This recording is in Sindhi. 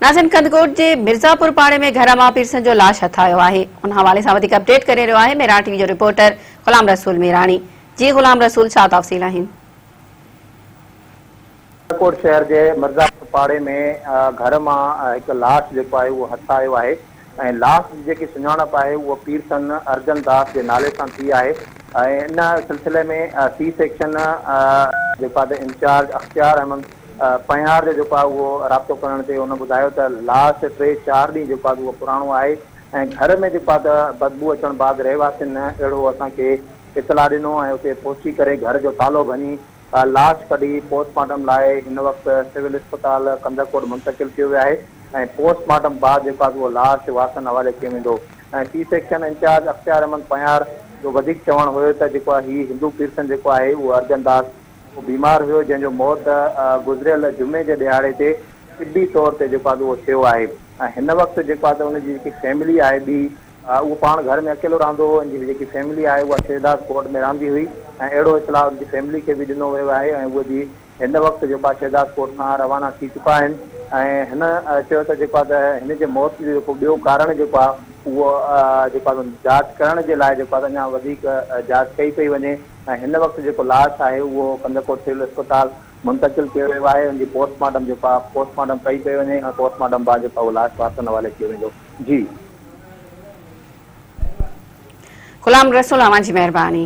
ناظرين ڪنڌڪوٽ جي مرزاپور پاڙي ۾ گهر مان پيرسن جو لاش هٿ آيو آهي ان حوالي سان وڌيڪ اپڊيٽ ڪري رهيو آهي ميراڻ ٽي وي جو رپورٽر غلام رسول ميراڻي جي غلام رسول ڇا تفصيل آهن. ڪنڌڪوٽ شهر جي مرزاپور پاڙي ۾ گهر مان هڪ لاش جيڪو آهي اهو هٿ آيو آهي ۽ لاش جي جيڪي سڃاڻپ آهي اهو پيرسن ارجن داس جي نالي سان ٿي آهي ۽ ان سلسلي ۾ سي سيڪشن جيڪو آهي ته انچارج اختيار احمد پنهيار جو جيڪو آهي اهو رابطو ڪرڻ تي هن ٻڌايو ته لاش ٽي چار ڏينهن جيڪو آهي اهو پراڻو آهي ۽ گهر ۾ جيڪو آهي ته بدبوء اچڻ بعد رهواسين اهڙو اسان کي اطلاع ڏنو ۽ اتي پهچي ڪري گهر جو تالو ڀڃي لاش ڪڍي پوسٽ مارٽم لاء هن وقت سول اسپتال ڪنڌڪوٽ منتقل ڪيو ويو آهي ۽ پوسٽ مارٽم بعد جيڪو آهي اهو لاش وارثن حوالي ڪيو ويندو ۽ C section incharge Ikhtiar Ahmed Panhiyar جو وڌيڪ چوڻ هيو ته جيڪو آهي هي هندو پيرسن جيڪو آهي اهو ارجن داس هو بيمار هيو جنهن جو موت گذريل جمعي جي ڏهاڙي تي طبي طور تي جيڪو آهي اهو ٿيو آهي ۽ هن وقت جيڪو آهي ته ان جي جيڪي فيملي آهي ٻي اهو پاڻ گهر ۾ اڪيلو رهندو هو ان جي جيڪي فيملي آهي اها شهداد ڪوٽ ۾ رهندي هئي ۽ اهڙو اطلاع ان جي فيملي کي به ڏنو ويو آهي ۽ اهي به هن وقت جيڪو آهي شهداد ڪوٽ کان روانا ٿي چڪا آهن ۽ هن چيو ته جيڪو آهي ته هن جي موت جو جيڪو ٻيو ڪارڻ جيڪو آهي اهو جيڪو آهي جاچ ڪرڻ جي لاء جيڪو آهي ته اڃا وڌيڪ جاچ ڪئي پئي وڃي. ۽ هن وقت جيڪو لاش آهي اهو ڪنڌڪوٽ سول اسپتال منتقل ڪيو ويو آهي ان جي پوسٽ مارٽم جيڪو آهي پوسٽ مارٽم ڪئي پئي وڃي ۽ پوسٽ مارٽم بعد جيڪو آهي اهو لاش وارثن حوالي ڪيو ويندو جي. غلام رسول اوهان جي مهرباني.